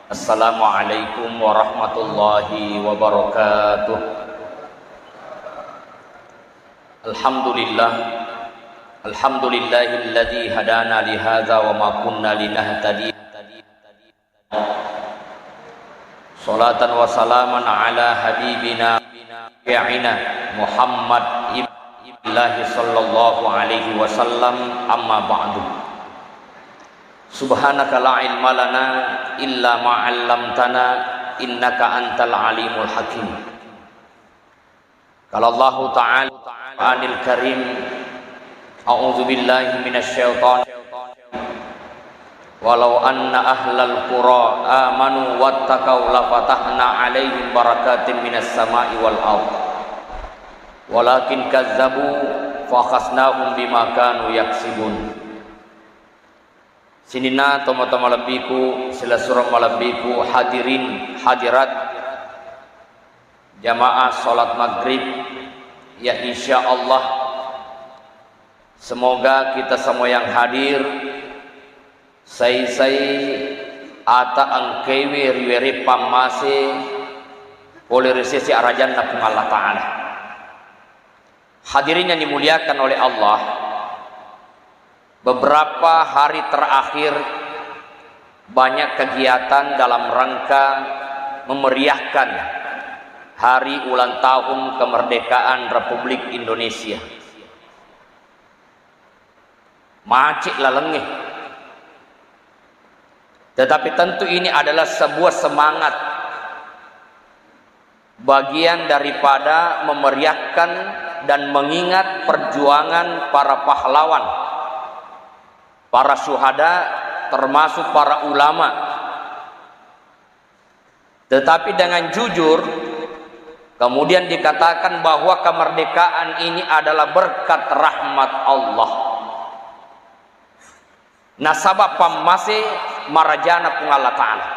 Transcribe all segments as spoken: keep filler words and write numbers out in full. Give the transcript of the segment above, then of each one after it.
Assalamualaikum warahmatullahi wabarakatuh. Alhamdulillah. Alhamdulillahilladzi hadana lihadza wa ma kunna linahtadiya. Salatan wa salaman ala habibina syafi'ina Muhammad ibn Abdillah sallallahu alaihi wasallam, amma ba'du. Subhanaka la ilma lana illa ma 'allamtana innaka antal alimul hakim. Qala Allahu ta'ala anil karim, a'udzu billahi minasy syaithan. Walau anna ahlal qura amanu wattaqau lafatahna 'alaihim barakatim minas sama'i wal ard. Walakin kazzabu fa akhasnahum bima kanu yaksibun. Sininna tomatoa malebbiku, silessureng malebbiku, hadirin hadirat, jamaah salat maghrib yang insya Allah semoga kita semua yang hadir saisai ata engkewe riwere pammase pole ri sese arajanna Puang Allah Ta'ala. Hadirin yang dimuliakan oleh Allah, beberapa hari terakhir banyak kegiatan dalam rangka memeriahkan hari ulang tahun kemerdekaan Republik Indonesia. Macet lalengnge. Tetapi tentu ini adalah sebuah semangat bagian daripada memeriahkan dan mengingat perjuangan para pahlawan, para syuhada, termasuk para ulama. Tetapi dengan jujur, kemudian dikatakan bahwa kemerdekaan ini adalah berkat rahmat Allah. Nasaba pammase marajana Puang Allah Ta'ala.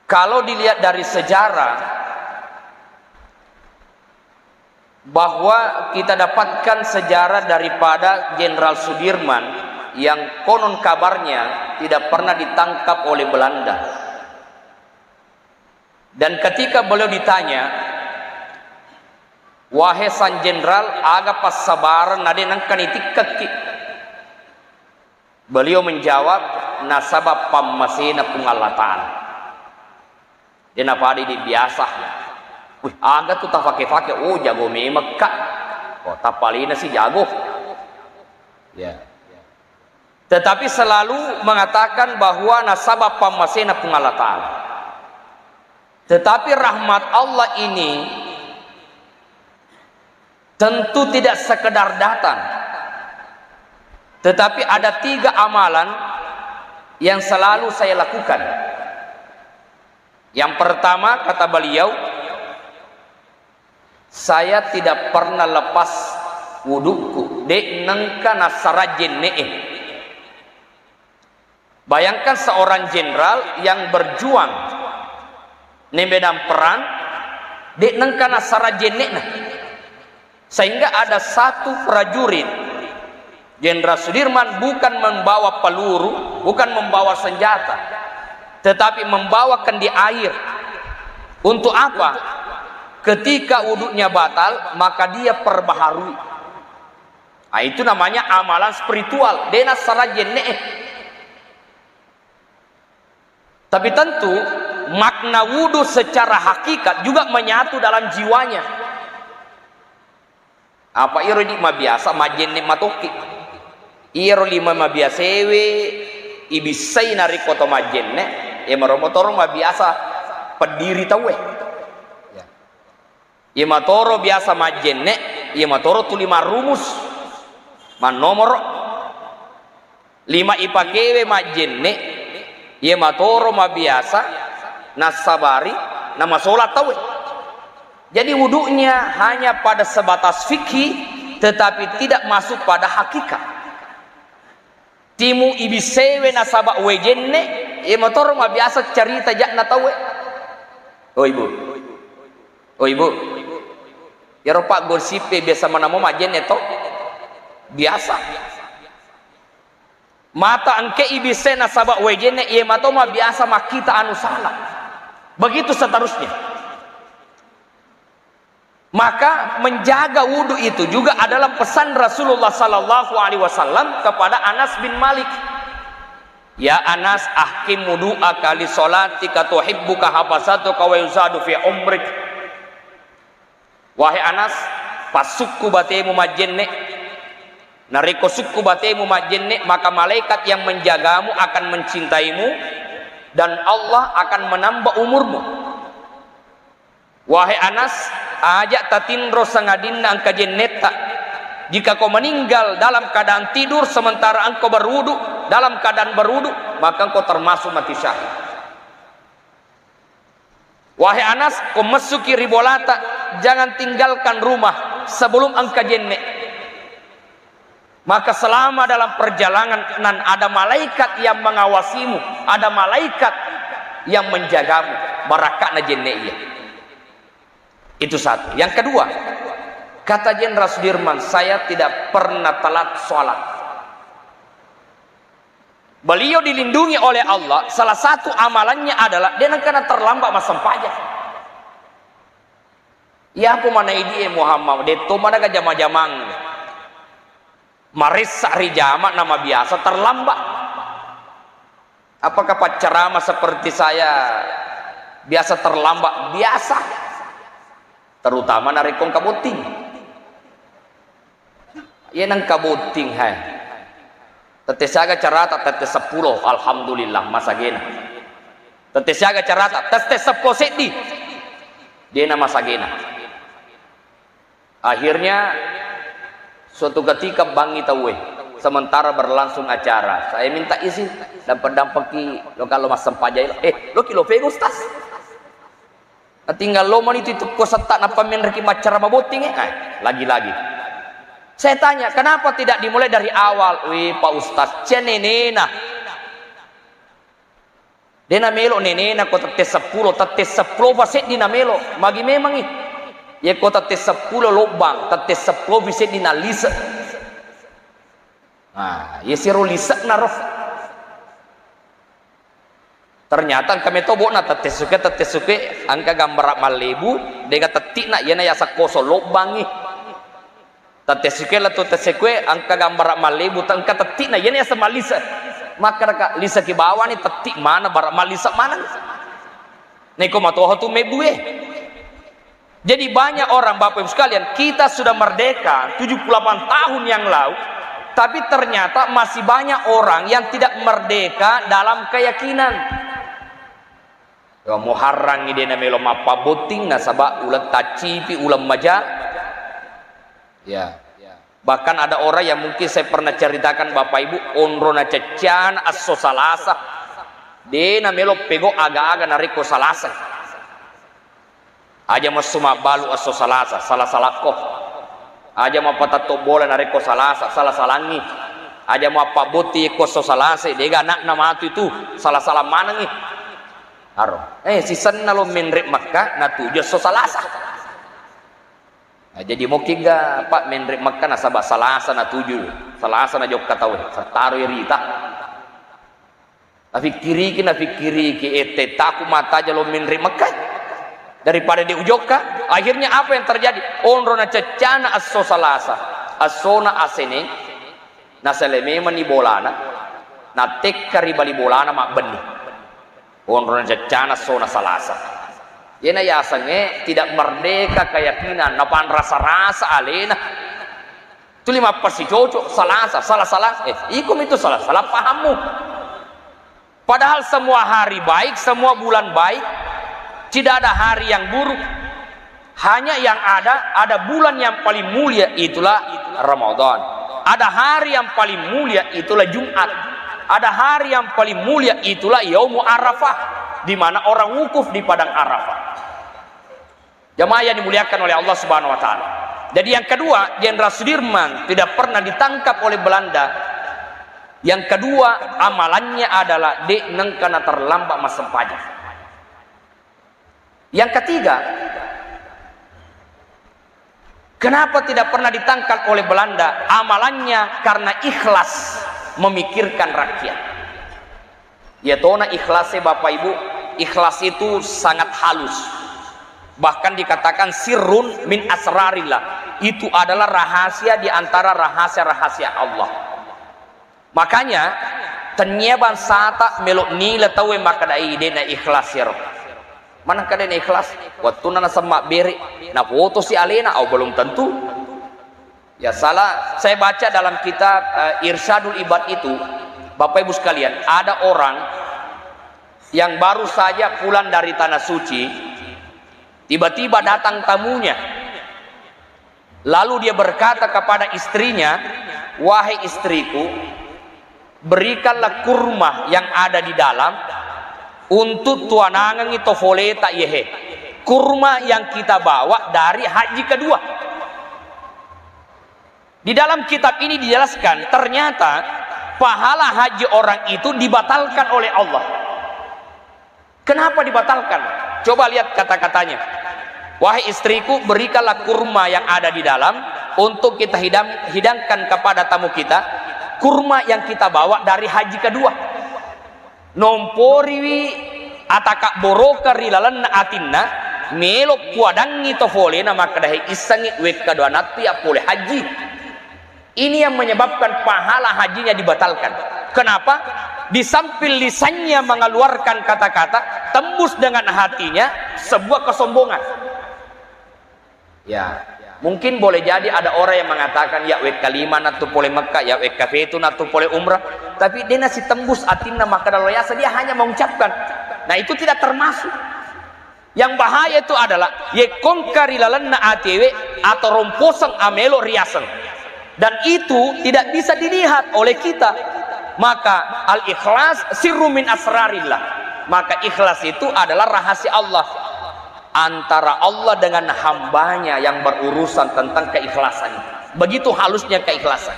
Kalau dilihat dari sejarah, bahwa kita dapatkan sejarah daripada Jenderal Sudirman yang konon kabarnya tidak pernah ditangkap oleh Belanda. Dan ketika beliau ditanya, "Wahai Sang Jenderal, aga passabareng nade nengka nitikkekki?" Beliau menjawab, "Nasaba pammasena Puang Allah Ta'ala." De napada idi biasa. Wih, aga tu tafake-fake, oh, jago memekka. Oh, tapalina si jago. Ya. Tetapi selalu mengatakan bahwa nasaba pammasena Puang Allah Ta'ala. Tetapi rahmat Allah ini tentu tidak sekedar datang, tetapi ada tiga amalan yang selalu saya lakukan. Yang pertama, kata beliau, "Saya tidak pernah lepas wudukku, de nengka nassara jenne'e." Bayangkan seorang jenderal yang berjuang di medan perang, de nengka nassara jenne'na. Sehingga ada satu prajurit, Jenderal Sudirman, bukan membawa peluru, bukan membawa senjata, tetapi membawa kendi air. Untuk apa? Ketika wuduknya batal, maka dia perbaharui. Ah, itu namanya amalan spiritual. De nassara jenne'e. Tapi tentu makna wudhu secara hakikat juga menyatu dalam jiwanya. Apa iyaro idi mabiasa majjenne' matokki. Iyaro lima mabiasewe ibissai narekko to majjenne', e maro motoro mabiasa peddiri tauwe. Ya. Iye matoro biasa majjenne', iye matoro tuli marrumus, mannomoro. Lima ipakewe majjenne', iye matoro mabiasa nassabari namasola tauwe. Jadi wudunya hanya pada sebatas fikih, tetapi tidak masuk pada hakikat. Timu ibissewe nasaba wejenne, iye motoro mabiasa carita ja'na tauwe. Oh, Ibu. Oh, Ibu. Iyaro paggosippe biasa manamo majjenne to? Biasa. Mata engke ibisse nasaba wae jenne, iye mato mabiasa makkita anu salah. Begitu seterusnya. Maka menjaga wudhu itu juga adalah pesan Rasulullah sallallahu alaihi wasallam kepada Anas bin Malik. "Ya Anas, ahkim wudu'aka li sholatika tuhibbuka hafasatuka wa yuzadu fi umrik." Wahai Anas, passukku batemu majjenne. Narekko sukku batemu majjenne, maka malaikat yang menjagamu akan mencintaimu dan Allah akan menambah umurmu. Wahai Anas, aja tatinro sangadinna engka jennetta. Jika kau meninggal dalam keadaan tidur sementara engkau berwudu, dalam keadaan berwudu, maka engkau termasuk mati syahid. Wahai Anas, ko messuki ri bolata, jangan tinggalkan rumah sebelum engka jenne. Maka selama dalam perjalanan ada malaikat yang mengawasimu, ada malaikat yang menjagamu, barakka'na jenne iya. Itu satu. Yang kedua, kata Jenderal Sudirman, "Saya tidak pernah telat sholat." Beliau dilindungi oleh Allah, salah satu amalannya adalah dia nengkana terlambat massempajang. Iya, apa mana idi, eh, Muhammad, detto mana ke jama-jamang. Marissa ri jama nama biasa terlambat. Apakah paccarama seperti saya biasa terlambat? Biasa. Terutama narekko engka botting. Iya nengka botting, hai. Tette siaga carata, tette seppulo, alhamdulillah, masagena. Tette siaga carata, tette seppulo seddi, dena masagena. Akhirnya, suatu ketika bangi tauwe, sementara berlangsung acara. Saya minta izin, dampeng-dampengki lo kalau massempajang, eh, loki lo fego, Ustaz. Natinggal lo mani tu, itu ko setta nappa menreki maccara mabotting, eh. Ah, lagi-lagi. Saya tanya, "Kenapa tidak dimulai dari awal?" "Wih, Pak Ustaz, cia nenena." Dena melo nenena ko tette seppulo, tette seppulo pa seddi na melo. Magi memangi? Ye ko tette seppulo lobbang, tette seppulo pi seddi na lise. Nah, ye siro lise na ro. Ternyata engka meto bo'na tette suke, tette suke, engka gambara mallebu, dega tetti'na, iyana yaseng kosong lobbangngi. Tette suke lettu tette suke, engka gambara mallebu, te-, engka tetti'na, iyana yaseng mallise. Makkedaka, liseki bawani, tetti mana, bara mallise maneng. Neko matoho tu mebbue. Jadi banyak orang, Bapak Ibu sekalian, kita sudah merdeka tujuh puluh delapan tahun yang lalu, tapi ternyata masih banyak orang yang tidak merdeka dalam keyakinan. Ya, Muharram ini dia namelo mappabotting, nasaba uleng taccipi, uleng maja. Ya. Bahkan ada orang yang mungkin saya pernah ceritakan, Bapak Ibu, onro naceccana esso Salasa, de namelo pego aga-aga narekko Salasa. Aja messu mabbalu esso Salasa, sala-salakko. Aja mappatetto bola narekko Salasa, sala-salangngi. Aja mappabotti ekko esso Salasa, dega anakna matu itu, sala-sala manengngi. Aro. Eh, sisenna lo menre Mekka, natuju esso Salasa. Nah, jadi mokkiga, Pak, menre Mekka nasaba Salasa natuju, Salasa najokka tau, settaro irita. Nafikkiriki, nafikkiriki, ette taku mataja lo menre Mekka daripada de ujokka. Akhirnya apa yang terjadi? Onro naceccana esso Salasa, essona Aseneng, nasele memanni bolana, natekka ri bali bolana mabbenni. Onro naceccana essona Salasa. Yena yasengnge tidak merdeka keyakinan, napanrasa-rasa alena. Tuli mappasicoco, Salasa, sala-sala. Eh, iko mitu sala-sala pahammu. Padahal semua hari baik, semua bulan baik, tidak ada hari yang buruk. Hanya yang ada, ada bulan yang paling mulia, itulah Ramadan. Ada hari yang paling mulia, itulah Jumat. Ada hari yang paling mulia, itulah Yaumu Arafah, di mana orang wukuf di padang Arafah. Jamaah yang dimuliakan oleh Allah Subhanahu wa Ta'ala. Jadi, yang kedua, Jenderal Sudirman tidak pernah ditangkap oleh Belanda. Yang kedua, amalannya adalah de nengkana terlambat massempajang. Yang ketiga, kenapa tidak pernah ditangkap oleh Belanda? Amalannya karena ikhlas. memikirkan rakyat. Ya tona ikhlas, ya Bapak Ibu, ikhlas itu sangat halus. Bahkan dikatakan sirrun min asrarillah. Itu adalah rahasia di antara rahasia-rahasia Allah. Makanya, tennia bangsata melo nila tauwe makkeda, "Ih, de'na ikhlas ero." Manengka de'na ikhlas? Wettunna nasemma bere, nafoto si alena, au belum tentu. Ya, salah. Saya baca dalam kitab, eh, Irsyadul Ibad itu, Bapak Ibu sekalian, ada orang yang baru saja pulang dari Tanah Suci, tiba-tiba datang tamunya. Lalu dia berkata kepada istrinya, "Wahai istriku, berikanlah kurma yang ada di dalam untuk tuanangengi tofoleta yehe. Kurma yang kita bawa dari haji kedua." Di dalam kitab ini dijelaskan, ternyata pahala haji orang itu dibatalkan oleh Allah. Kenapa dibatalkan? Coba lihat kata-katanya. "Wahai istriku, berikanlah kurma yang ada di dalam untuk kita hidang-, hidangkan kepada tamu kita. Kurma yang kita bawa dari haji kedua." Nomporiwi atakabborokeng ri lalenna atinna, melo kuadangngi tofolena makkeda, "He, issengngi wekka doanattu ya pole haji." Ini yang menyebabkan pahala hajinya dibatalkan. Kenapa? Di samping lisannya mengeluarkan kata-kata, tembus dengan hatinya sebuah kesombongan. Ya, mungkin boleh jadi ada orang yang mengatakan, "Ya wekka lima nattu pole Mekah, ya wekka fetu nattu pole umrah." Tapi dia nasi tembus atinna makkeda lo yasa, dia hanya mengucapkan. Nah, itu tidak termasuk. Yang bahaya itu adalah, yekkongka ri lalenna atewe atau romposeng amelo riaseng. Dan itu tidak bisa dilihat oleh kita. Maka al-ikhlas sirru min asrarillah. Maka ikhlas itu adalah rahasia Allah. Antara Allah dengan hambanya yang berurusan tentang keikhlasan. Begitu halusnya keikhlasan.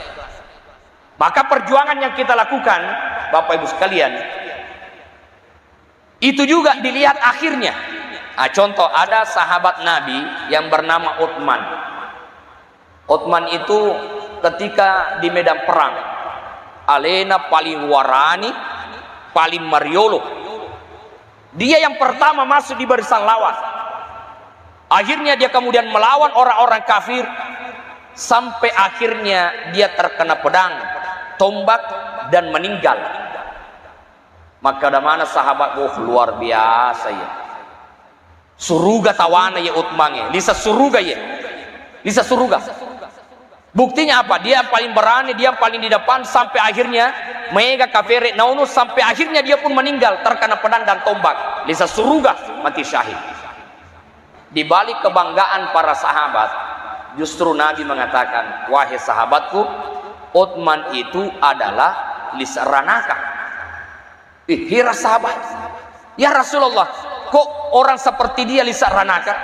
Maka perjuangan yang kita lakukan, Bapak Ibu sekalian, itu juga dilihat akhirnya. Ah, contoh, ada sahabat Nabi yang bernama Utsman. Utsman itu ketika di medan perang, alena paling warani, paling mariolo. Dia yang pertama masuk di barisan lawan. Akhirnya dia kemudian melawan orang-orang kafir, sampai akhirnya dia terkena pedang, tombak, dan meninggal. Makkeda maneng sahabat, "Wah, luar biasa ya. Suruga tawana ya Utsman ya. Lisa suruga ya. Lisa suruga." Buktinya apa? Dia yang paling berani, dia yang paling di depan, sampai akhirnya mega kafere naunu, sampai akhirnya dia pun meninggal terkena pedang dan tombak. Lisa suruga, mati syahid. Di balik kebanggaan para sahabat, justru Nabi mengatakan, "Wahai sahabatku, Utsman itu adalah lisa ranaka." Ih, hira sahabat, "Ya Rasulullah, kok orang seperti dia lisa ranaka?"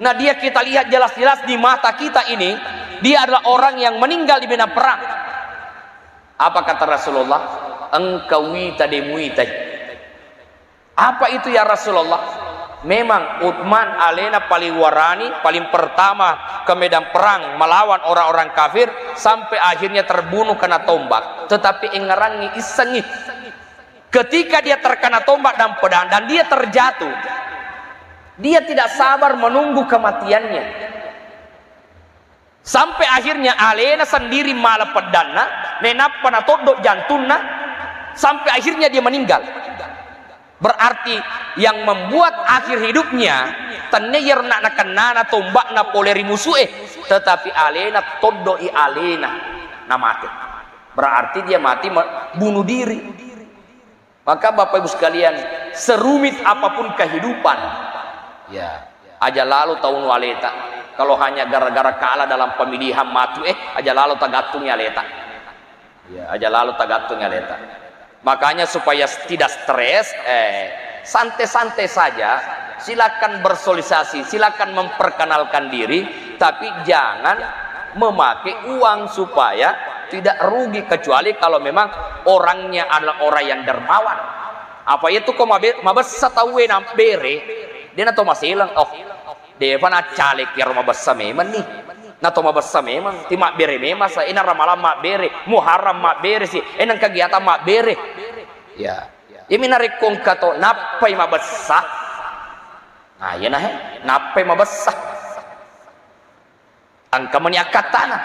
Nah, dia kita lihat jelas-jelas di mata kita ini, dia adalah orang yang meninggal di medan perang. Apa kata Rasulullah? "Engka wita de muitai." "Apa itu, ya Rasulullah?" "Memang Utsman alena paling warani, paling pertama ke medan perang melawan orang-orang kafir, sampai akhirnya terbunuh kena tombak. Tetapi engngerangngi, issengngi. Ketika dia terkena tombak dan pedang dan dia terjatuh, dia tidak sabar menunggu kematiannya. Sampai akhirnya alena sendiri mala peddanna, nenappa natoddo jantunna, sampai akhirnya dia meninggal." Berarti yang membuat akhir hidupnya, tenne iyaro na-, nakennana tombakna pole ri musu'e, tetapi alena toddoi alena namate. Berarti dia mati me-, bunuh diri. Maka Bapak Ibu sekalian, serumit apapun kehidupan, ya, aja lalo taunu aleta. Kalau hanya gara-gara kalah dalam pemilihan matu, eh, aja lalo tagattungi aleta. Ya, aja lalo tagattungi aleta. Makanya supaya tidak stres, eh, santai-santai saja. Silakan bersosialisasi, silakan memperkenalkan diri, tapi jangan memakai uang supaya tidak rugi, kecuali kalau memang orangnya adalah orang yang dermawan. Apa itu ko mabe-, mabessa tauwe nambere, de na to maseleng, oh, defa nacaleg iyaro mabessa memeng ni. Na to mabessa memang, ti mabbere memang sa, ina Ramalang mabbere, Muharram mabbere si, enang kegiatan mabbere. Ya. Iyami narekko engka to nappai mabessa. Nah, iyana he, nappai mabessa. Engka mani akkattana.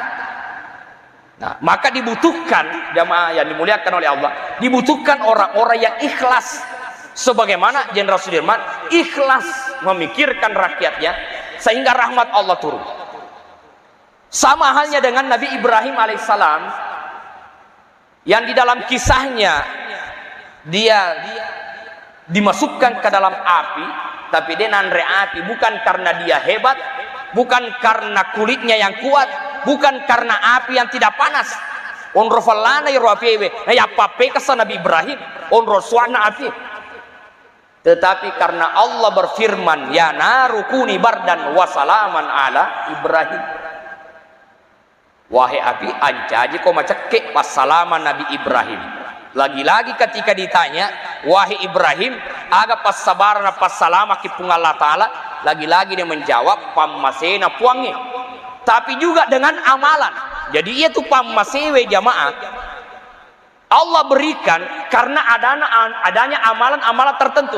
Nah, maka dibutuhkan, jamaah yang dimuliakan oleh Allah, dibutuhkan orang-orang yang ikhlas. Sebagaimana Jenderal Sudirman ikhlas memikirkan rakyatnya, sehingga rahmat Allah turun. Sama halnya dengan Nabi Ibrahim alaihissalam, yang di dalam kisahnya dia dimasukkan ke dalam api, tapi dia nanre api bukan karena dia hebat, bukan karena kulitnya yang kuat, bukan karena api yang tidak panas. Onro fallana iro apiewe, na yappappekasa Nabi Ibrahim, onro suanna api. Tetapi karena Allah berfirman, "Ya naru kuni bardan wa salaman ala Ibrahim." Wahai api, ancajiko macekke passalama Nabi Ibrahim. Lagi-lagi ketika ditanya, "Wahai Ibrahim, aga passabarana passalamaki Puang Allah Ta'ala?" Lagi-lagi dia menjawab, "Pammasena Puangnge." Tapi juga dengan amalan. Jadi, iya tu pammasewe, jamaah, Allah berikan karena adana, adanya amalan-amalan tertentu.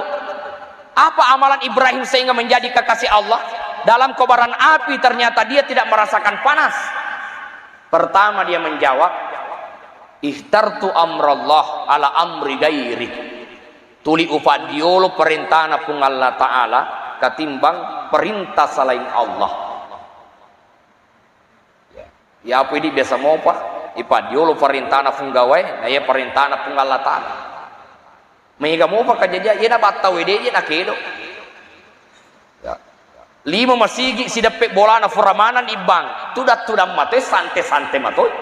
Apa amalan Ibrahim sehingga menjadi kekasih Allah? Dalam kobaran api ternyata dia tidak merasakan panas. Pertama dia menjawab, "Ikhtartu amrallah ala amri gairi." Tuli upaddiolo perintana Puang Allah Ta'ala ketimbang perintah selain Allah. Ya. Yapo idi biasa mopa, ipaddiolo parentana Punggawae, na iya parentana Puang Allah Ta'ala. Maega mopa kajajia, iya nabattau ede je nakedo. Ya. Lima masigi sideppe bolana fura maneng ibbang, tudang-tudang matoi, sante-sante matoi.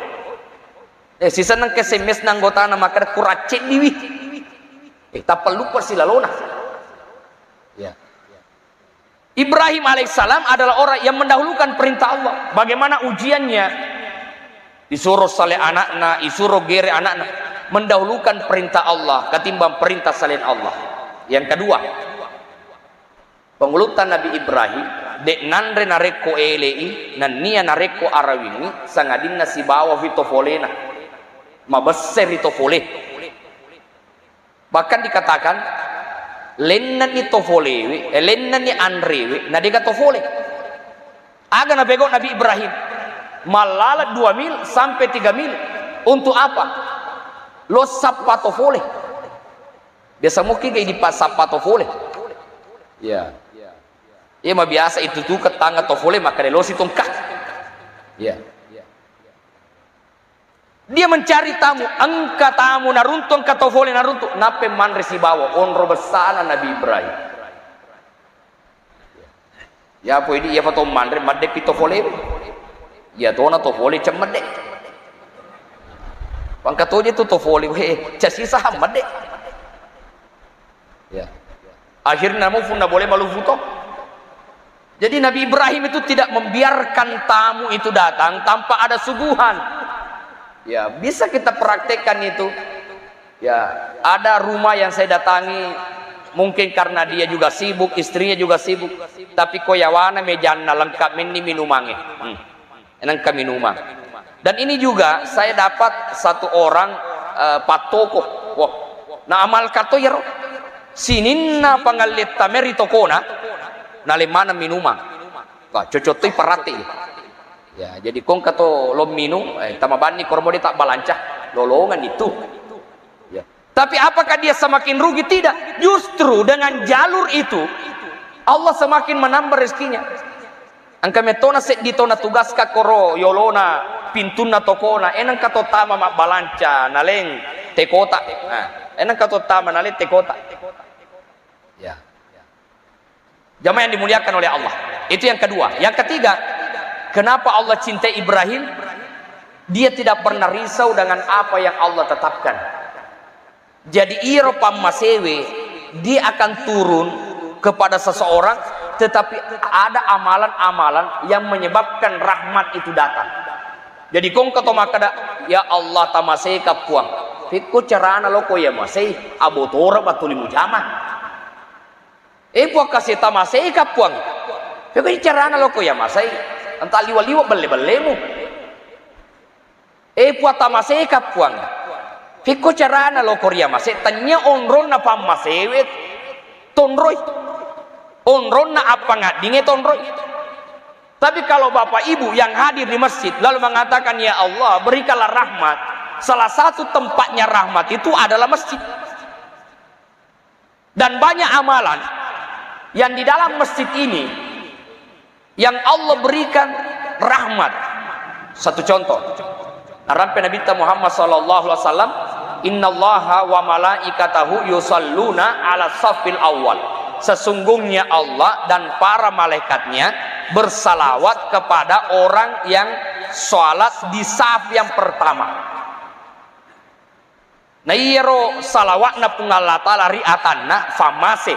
Eh, siseneng ke S M S na anggotana makkeda kurang ceddiwi. Eh, tappa luppa silalona. Ya. Ibrahim alaihissalam adalah orang yang mendahulukan perintah Allah. Bagaimana ujiannya? Disuruh saleh anakna, disuruh gere anakna, mendahulukan perintah Allah ketimbang perintah selain Allah. Yang kedua, pengulutta Nabi Ibrahim, dek nanre narekko elei, nannia narekko arawingi, sangadinna sibawa fi tofolena, mabesse ri tofole. Bahkan dikatakan, lennani tofolewe, eh, lennani anrewe, na dega tofole. Aga napegau Nabi Ibrahim? Mallaleng dua mil sampai tiga mil. Untuk apa? Lo sappa tofole. Biasa mungkin kayak di sappa tofole. Ya. Iya, mabiasa itu tu ketanga tofole, maka lo si tongkat. Ya. Dia mencari tamu, engka tamu naruntu, engka tofole naruntu, nappa manre sibawa, onro bessana Nabi Ibrahim. Ya, poi di, iya pato manre, madde pi tofole. Iya tona tofole cemmedde. Pangka toje tu tofole, we, casi saham madde. Ya. Akhirnya namu funna boleh malufu to. Jadi Nabi Ibrahim itu tidak membiarkan tamu itu datang tanpa ada suguhan. Ya, bisa kita praktekkan itu. Ya, ada rumah yang saya datangi, mungkin karena dia juga sibuk, istrinya juga sibuk, tapi ko yawana mejanna lengkap menni minumannya. Hmm. Nengka minumang. Dan ini juga saya dapat satu orang, eh, pattoko. Wah, na amal kato yero. Sininna pangalletta meri tokona, nale maneng minumang. Wah, cocok tu iparate. Ya, jadi kong kato lo minum, eh, tama banni kormo de tak balanca, lolongan itu. Ya. Tapi apakah dia semakin rugi? Tidak. Justru dengan jalur itu, Allah semakin menambah rezekinya. Engka metona seddi tona tugaska koro yolona pintunna tokona, enengka to tama mabbalanca naleng tekota. Nah, enengka to tama naleng tekota. Ya. Jamaah yang dimuliakan oleh Allah. Itu yang kedua. Yang ketiga, kenapa Allah cintai Ibrahim? Dia tidak pernah risau dengan apa yang Allah tetapkan. Jadi, iro pammasewe, dia akan turun kepada seseorang, tetapi ada amalan-amalan yang menyebabkan rahmat itu datang. Jadi, kongka to makkeda, "Ya Allah, tamaseka Puang." Pekko carana loko ya masei, abotora batuli mujama. Eh, Puang, kasi tamaseka, Puang. Pekko carana loko ya masei. Anta liwa-liwa belle-bellemu. Eh, Puang, tamaseka, Puang. Fekko carana loko ria mase, tennia onronna pammasewe tonroi. Onronna appangaddinge tonroi. Tapi kalau Bapak Ibu yang hadir di masjid lalu mengatakan, "Ya Allah, berikanlah rahmat," salah satu tempatnya rahmat itu adalah masjid. Dan banyak amalan yang di dalam masjid ini yang Allah berikan rahmat. Satu contoh, narampe Nabitta Muhammad sallallahu alaihi wasallam, "Innallaha wa malaikatahu yusalluna ala safil awal." Sesungguhnya Allah dan para malaikatnya bersalawat kepada orang yang salat di saf yang pertama. Na iyaro salawatna Puang Allah Ta'ala ri atanna, fammase.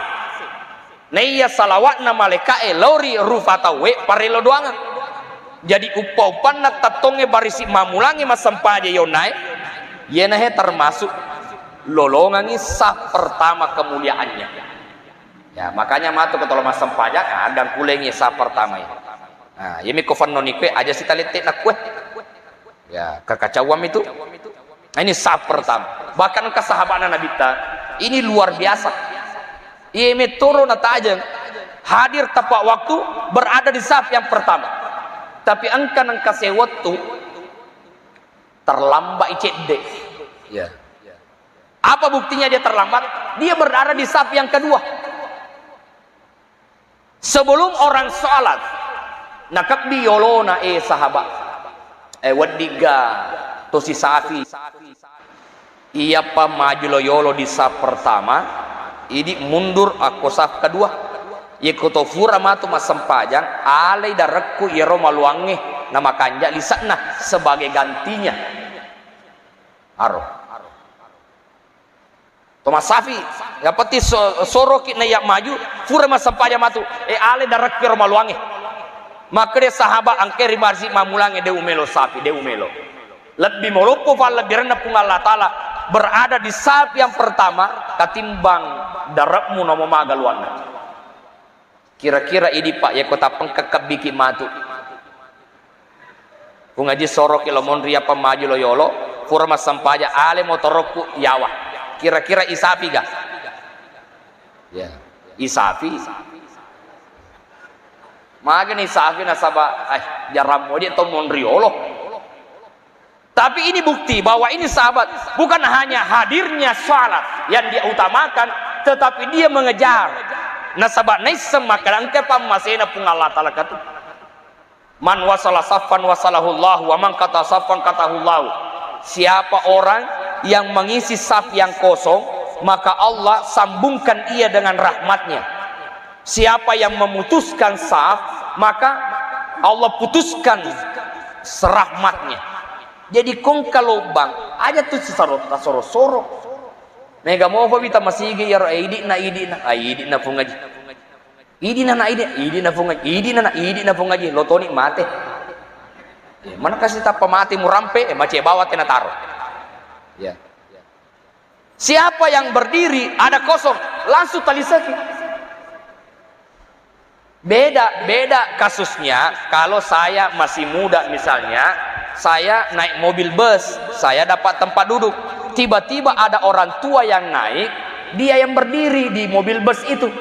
Na iya salawatna malaika'e lao ri rufa tauwe, parello doangeng. Jadi, uppa-uppanna tettongnge barisi mammulangngi massempajang yonnae, iyenahe termasuk lolongangngi saf pertama kemuliaannya. Ya, makanya matu ko tolo massempajang, ah, gangkulengngi saf pertama ya. Nah, iyami ko fennoni kue, aja sitalette na kue. Ya, kekacauan itu. Nah, ini saf pertama. Bahkan engka sahabatna Nabitta, ini luar biasa. Iya mettoro natajeng, hadir tepat waktu, berada di saf yang pertama. Tapi engka nengka sewettu terlambat cedde. Ya. Apa buktinya dia terlambat? Dia berada di saf yang kedua. Sebelum orang salat, nakebbi yolona, eh, sahabat. Eh, weddigga tosi safi. Iyapa maju lo yolo di saf pertama, idi mundur akko saf kedua. Yeko to fura matu massempajang, alai darekku iyaro maluangnge, namakanja lisekna sebagai gantinya. Aro. Tomassafi, yang penting so-, soroki na iya maju, fura massempajang matu, eh, ale darekku ero maluangnge. Makkeda sahabat, engke ri marsi mammulangnge, de umelo safi, de umelo. Lebbi moloppo fallebbirenna Puang Allah Ta'ala berada di saf yang pertama katimbang darekmu namo magaluanna. Kira-kira idi, Pak, yako tappengka kebbiki matu. Pungaji soroki lo monri apa maju lo yolo, fura massempajang ale motorokku yawa. Kira-kira isafi ga? Ya, isafi. Magani isafi nasaba, eh, jarang modi to monri yolo. Tapi ini bukti bahwa ini sahabat bukan hanya hadirnya salat yang dia utamakan, tetapi dia mengejar. Nasaba naisseng makkeda engka pammasena Puang Allah Ta'ala katu. Man wasala saffan wasalahu Allah, wa man qata saffan qatahu Allah. Siapa orang yang mengisi saf yang kosong, maka Allah sambungkan ia dengan rahmatnya. Siapa yang memutuskan saf, maka Allah putuskan serahmatnya. Jadi kongka lobang, aja tu sisaro-, tasoro-soro. Mega mofa wita masigi iyaro, eh, idi'na, idi'na, ah, idi'na Puang Haji. Idi'na na idi, idi'na Puang Haji, idi'na na, idi'na Puang Haji, lo toni mate. Eh, mana kasih tappa mate murampe, eh, mace bawa tena taro. Ya. Siapa yang berdiri, ada kosong, langsung taliseki. Beda, beda kasusnya kalau saya masih muda misalnya, saya naik mobil bus, saya dapat tempat duduk. Tiba-tiba ada orang tua yang naik, dia yang berdiri di mobil bus itu.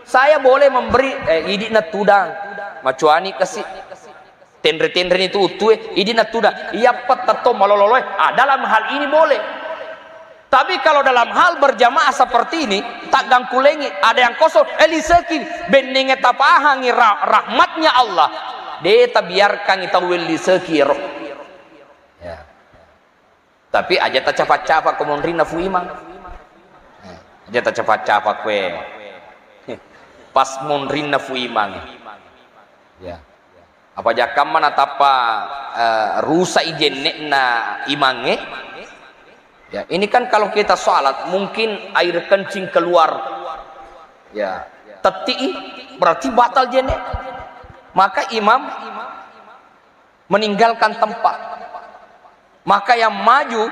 Saya boleh memberi, eh, idi'na tudang, macuani kasi. Tenre-tenreni tu uttue, idi'na tudang. Iyappa tetto malolo-loloe. Ah, dalam hal ini boleh. Tapi kalau dalam hal berjamaah seperti ini, taggangkulengi, ada yang kosong, eh, liseki, bennenge tapahangi ra-, rahmatnya Allah. De tabiarkangi tau liseki ro. Ya. Tapi aja tacafa-cafa ko monrinna Fu Imang. Eh, aja tacafa-cafa kue. Pas monrinna Fu Imang. Ya. Apa jakkamma natappa, eh, rusak i jenne'na imangnge? Ya, ini kan kalau kita salat, mungkin air kencing keluar. Ya, teti'i, berarti batal jenne'. Maka imam meninggalkan tempat. Maka yang maju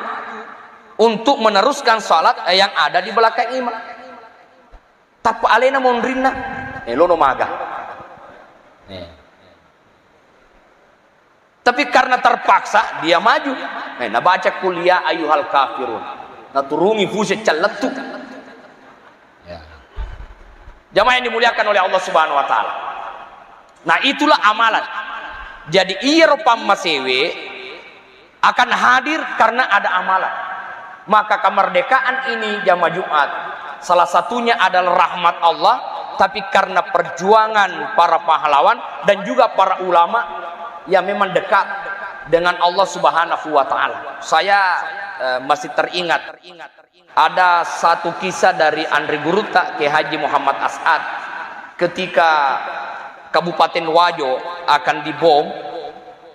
untuk meneruskan salat, eh, yang ada di belakang imam. Tappa alena monrinna, eh, lono maga. Eh. Tapi karena terpaksa, dia maju. Eh, nabaca qul ya ayyuhal kafirun. Naturungi fusi callettu. Ya. Jamaah yang dimuliakan oleh Allah Subhanahu wa Ta'ala. Nah, itulah amalan. Jadi, iyaro pammasewe akan hadir karena ada amalan. Maka kemerdekaan ini, jamaah Jumat, salah satunya adalah rahmat Allah, tapi karena perjuangan para pahlawan dan juga para ulama yang memang dekat dengan Allah Subhanahu wa Ta'ala. Saya, eh, masih teringat, ada satu kisah dari Andri Gurutta, Kiai Haji Muhammad As'ad, ketika Kabupaten Wajo akan dibom,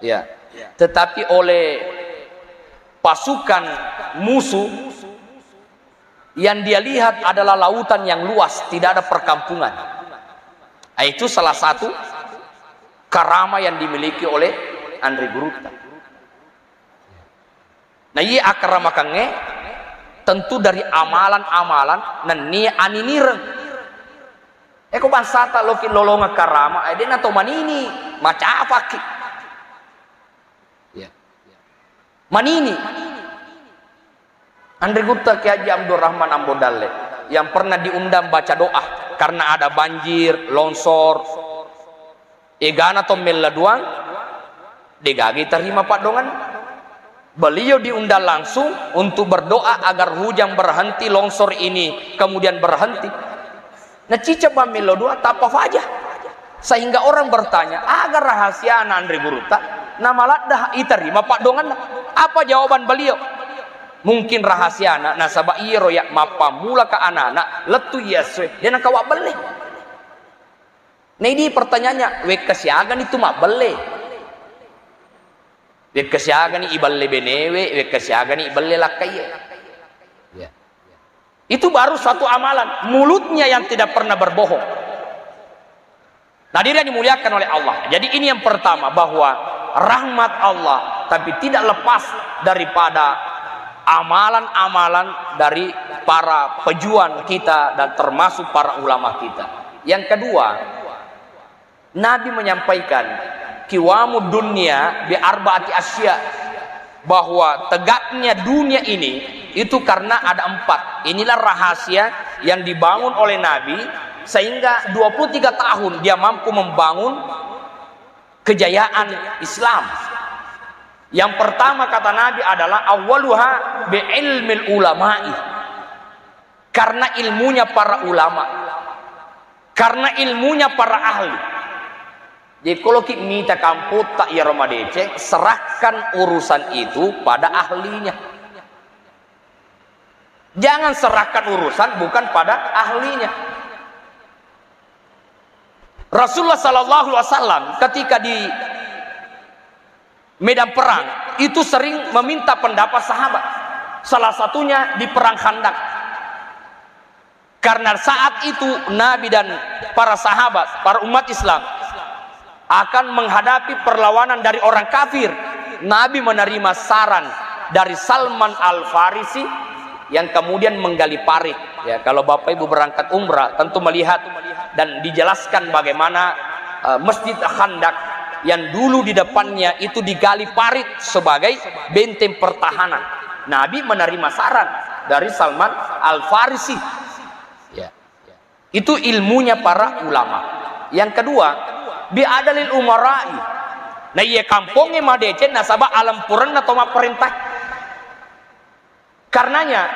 ya, tetapi oleh pasukan musuh, yang dia lihat adalah lautan yang luas, tidak ada perkampungan. Ah, itu salah satu karama yang dimiliki oleh Andri Gurutta. Nah, iya akkaramakengnge tentu dari amalan-amalan nennia aninireng. Eko bangsata loki lolongeng karama, eh, de'na to manini, macapaki. Ya. Manini. Andri Gurutta Kiai Haji Abdurrahman Ambo Dalle yang pernah diundang baca doa karena ada banjir, longsor. Egana to mella duang, degaga tarima paddongan. Beliau diundang langsung untuk berdoa agar hujan berhenti, longsor ini kemudian berhenti. Nacicca bang melo dua tappa faja. Sehingga orang bertanya, aga rahasiana Andri Gurutta namaladda itarima paddonganna? Apa jawaban beliau? Mungkin rahasiana nasaba iyaro ya mappammula ka anana lettu iya essoe, de nakawa belle. Nah, ini pertanyaannya, wekka siagani tu mabbelle? Wekka siagani ibelle benewe, wekka siagani ibelle lakkaiye. Ya. Itu baru suatu amalan, mulutnya yang tidak pernah berbohong. Hadirin yang dimuliakan oleh Allah. Jadi, ini yang pertama, bahwa rahmat Allah, tapi tidak lepas daripada amalan-amalan dari para pejuang kita dan termasuk para ulama kita. Yang kedua, Nabi menyampaikan, "Qiwamud dunya bi arba'ati asya," bahwa tegaknya dunia ini itu karena ada empat. Inilah rahasia yang dibangun oleh Nabi, sehingga dua puluh tiga tahun dia mampu membangun kejayaan Islam. Yang pertama, kata Nabi, adalah, "Awwaluha bi ilmil ulama'i," karena ilmunya para ulama. Karena ilmunya para ahli. Jadi, koloki mita kampotta iyaro madeceng, serahkan urusan itu pada ahlinya. Jangan serahkan urusan bukan pada ahlinya. Rasulullah sallallahu alaihi wasallam ketika di medan perang itu sering meminta pendapat sahabat. Salah satunya di perang Khandaq. Karena saat itu Nabi dan para sahabat, para umat Islam akan menghadapi perlawanan dari orang kafir. Nabi menerima saran dari Salman Al-Farisi yang kemudian menggali parit. Ya, kalau Bapak Ibu berangkat umrah, tentu melihat dan dijelaskan bagaimana, eh, Masjid Khandaq yang dulu di depannya itu digali parit sebagai benteng pertahanan. Nabi menerima saran dari Salman Al-Farisi. Ya. Itu ilmunya para ulama. Yang kedua, bi adalil umara'i. Nah, iya kampongnge madeceng nasaba alempurenna to mapparentah. Karenanya,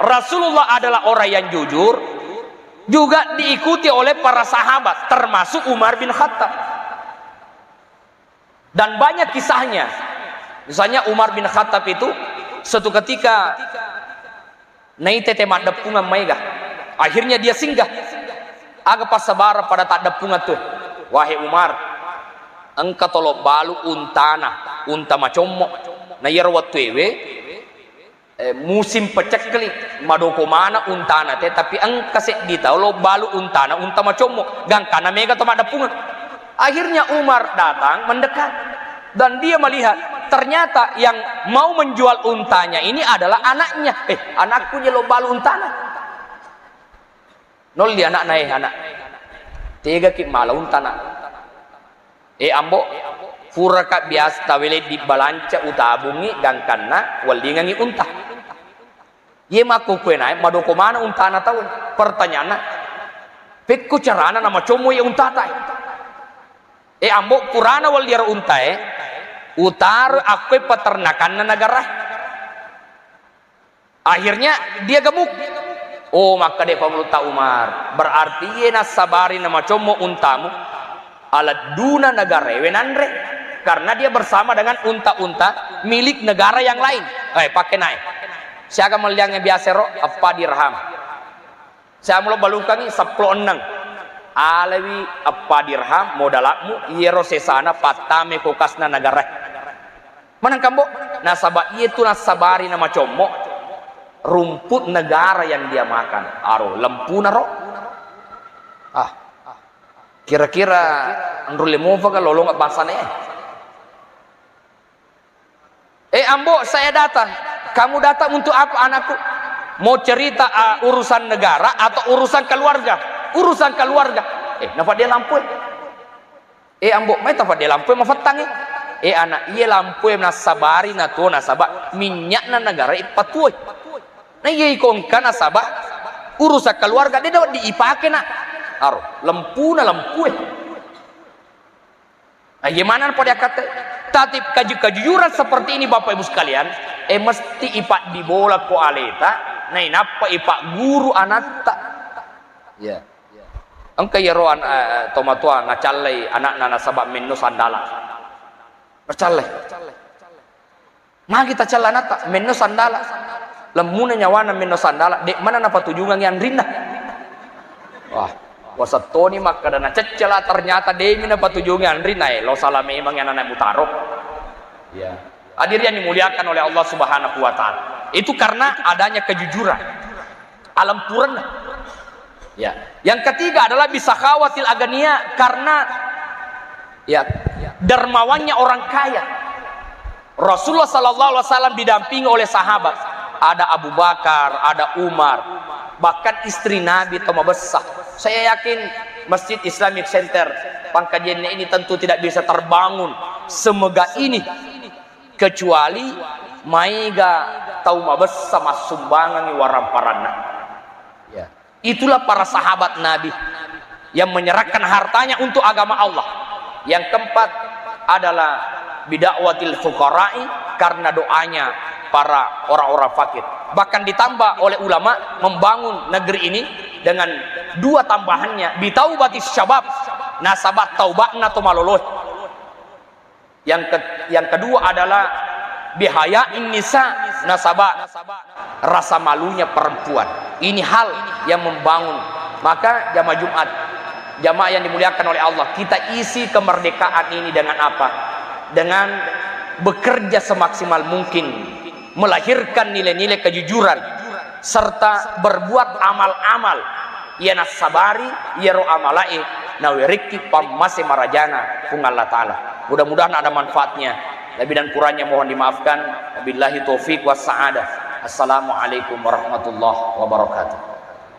Rasulullah adalah orang yang jujur, juga diikuti oleh para sahabat, termasuk Umar bin Khattab. Dan banyak kisahnya. Misalnya, Umar bin Khattab itu suatu ketika naitete maddeppungeng maega. Akhirnya dia singgah. Aga passabareng pada taddeppungan tu. Wahai Umar, engka tolo balu untana, unta macommo. Na iyaro wettuewe, eh, musim pecekkeli, madoko mana untana te, tapi engka seddi tau lo balu untana, unta macommo, gangkana mega to maddeppungeng. Akhirnya Umar datang mendekat dan dia melihat ternyata yang mau menjual untanya ini adalah anaknya. Eh, anakku je lo balu untana. Nolli anakna, eh, anak. Tegaki mala untana. Eh, ambo, Puraka biasa taweleng di balanca utabungi gangkanna wellingangi unta. Iye makkukue nae madoko mana untana tau. Pertanyaanna, pekko carana namacommo iye untata? E ambo, purana welliaro untae, utaro akkue peternakanna negara. Akhirnya dia gemuk. Oh, makkeda Pangulutta Umar, berarti iye nassabari namacommo untamu, aledduna negarae wenanre, karena dia bersama dengan unta-unta milik negara yang lain. Eh, pakai naik. Siaga melliangnge biasa ro? Eppa dirham. Siamulo balukangi seppulo enneng. Alewi eppa dirham modalakmu, iyero sesana pattame kulkasna negara. Maneng kambo, nasaba iye tu nassabari namacommo, rumput negara yang dia makan. Aro, lempuna ro. Ah, kira-kira nrulle mofaga lolonga bangsana e? Eh, ambo, saya datang. Kamu datang untuk apa, anakku? Mau cerita, ah, urusan negara atau urusan keluarga? Urusan keluarga. Eh, napa dia lampu? Eh, ambo, mai tapa de lampu e mafettangngi. Eh, anak, iye lampu e nassabari natuo nasaba minyakna negara ippatuoi. Na iye iko engka nasaba urusan keluarga de dapat diipake, nak. Aro, lempuna lampu e. Nah, iye mana pada akate? Tapi keju-, kejujuran seperti ini, Bapak Ibu sekalian, eh, mesti ipaddibola ko aleta, nainappa ipagguru anatta. Iya. Engka iyaro an-, eh, tomatoa nacallai anakna nasaba menno sandala. Nacallai. Magi tacalla anatta, menno sandala. Lemmuna nyawana menno sandala, de mana napatujungangi anrinna. Wah, wasettoni makkeda naceccela, ternyata demi napatujungi anrinna, eh, lo salah memang anana mutaro. Ya. Hadirin yang dimuliakan oleh Allah Subhanahu wa Ta'ala. Itu karena adanya kejujuran. Alampurenna. Ya. Yang ketiga adalah bisakhawatil agania, karena, ya, dermawannya orang kaya. Rasulullah sallallahu alaihi wasallam didampingi oleh sahabat. Ada Abu Bakar, ada Umar, bahkan istri Nabi tau mabessa. Saya yakin Masjid Islamic Center Pangkajene ini tentu tidak bisa terbangun semegah ini kecuali maega tau mabessa massumbangangi waramparanna. Ya. Itulah para sahabat Nabi yang menyerahkan hartanya untuk agama Allah. Yang keempat adalah bida'watil fuqara'i, karena doanya para orang-orang fakir. Bahkan ditambah oleh ulama membangun negeri ini dengan dua tambahannya, bitaubatis syabab, nasaba taubatna to maloloe. Yang ke-, yang kedua adalah bihayain nisa, nasaba rasa malunya perempuan. Ini hal yang membangun. Maka jamaah Jumat, jamaah yang dimuliakan oleh Allah, kita isi kemerdekaan ini dengan apa? Dengan bekerja semaksimal mungkin, melahirkan nilai-nilai kejujuran, serta berbuat amal-amal iya nassabari iyaro amalae nawerekki pammase marajana Puang Allah Ta'ala. Mudah-mudahan ada manfaatnya. Lebih dan kurangnya mohon dimaafkan. Wabillahi taufiq was sa'adah. Assalamualaikum warahmatullahi wabarakatuh.